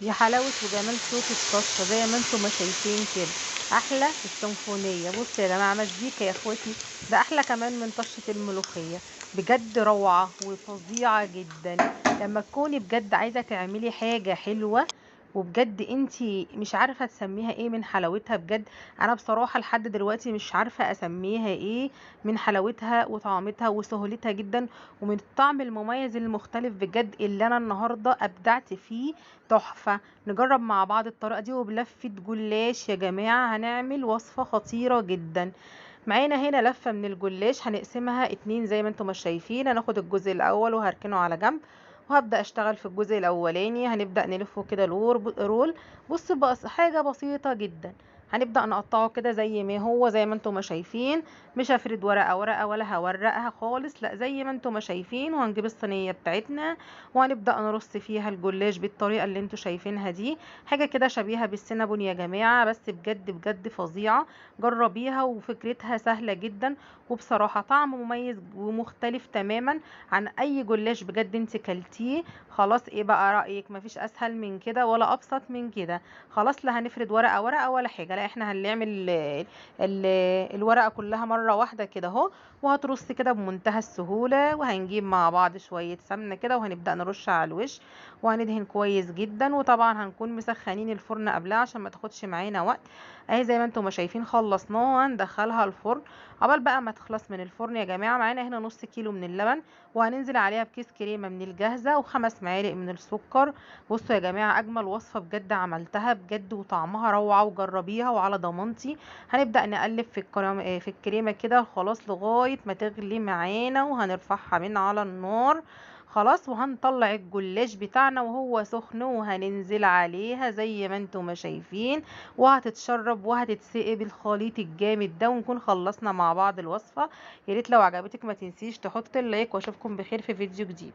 يا حلاوة وجمال صوت الطشة زي ما انتم ما شايفين كده، احلى السيمفونية. بصوا يا جماعة مزيكا يا اخواتي، ده احلى كمان من طشة الملوخية، بجد روعة وفظيعة جدا. لما تكوني بجد عايزة تعملي حاجة حلوة وبجد انتي مش عارفة تسميها ايه من حلاوتها، بجد انا بصراحة لحد دلوقتي مش عارفة اسميها ايه من حلاوتها وطعمتها وسهولتها جدا، ومن الطعم المميز المختلف بجد اللي انا النهاردة ابدعت فيه تحفة. نجرب مع بعض الطريقة دي وبلفة جلاش يا جماعة، هنعمل وصفة خطيرة جدا. معانا هنا لفة من الجلاش هنقسمها 2 زي ما انتم ما شايفين، هناخد الجزء الاول وهركنه على جنب، وهبدأ اشتغل في الجزء الاولاني. هنبدأ نلفه كده رول، بص بقى حاجة بسيطة جدا، هنبدأ نقطعه كده زي ما هو زي ما انتم ما شايفين، مش هفرد ورقة ورقة ولا هورقها خالص، لا زي ما انتم ما شايفين. وهنجيب الصينية بتاعتنا وهنبدأ نرص فيها الجلاش بالطريقة اللي انتم شايفينها دي، حاجة كده شبيهة بالسينابون يا جماعة، بس بجد بجد فظيعة، جربيها وفكرتها سهلة جدا، وبصراحة طعم مميز ومختلف تماما عن اي جلاش بجد انت كلتيه. خلاص ايه بقى رأيك؟ مفيش اسهل من كده ولا ابسط من كده. خلاص لا هنفرد ورقة ورقة ولا حاجة، لا احنا هنعمل الورقة كلها مرة واحدة كده اهو، وهترص كده بمنتهى السهولة. وهنجيب مع بعض شوية سمنة كده وهنبدأ نرش على الوش، وهندهن كويس جدا، وطبعا هنكون مسخنين الفرن قبلها عشان ما تاخدش معانا وقت. اهي زي ما انتم ما شايفين خلصناها، هندخلها الفرن. عقبال بقى ما تخلص من الفرن يا جماعة، معانا هنا نص كيلو من اللبن، وهننزل عليها بكيس كريمة من الجاهزة و5 معالق من السكر. بصوا يا جماعة اجمل وصفة بجد عملتها بجد، وطعمها روعة، وجربيها وعلى ضمانتي. هنبدأ نقلب في الكريمة كده خلاص لغاية ما تغلي معانا، وهنرفعها من على النار خلاص، وهنطلع الجلاش بتاعنا وهو سخن، وهننزل عليها زي ما انتم ما شايفين، وهتتشرب وهتتسقي بالخليط الجامد ده، ونكون خلصنا مع بعض الوصفة. يا ريت لو عجبتك ما تنسيش تحط اللايك، واشوفكم بخير في فيديو جديد.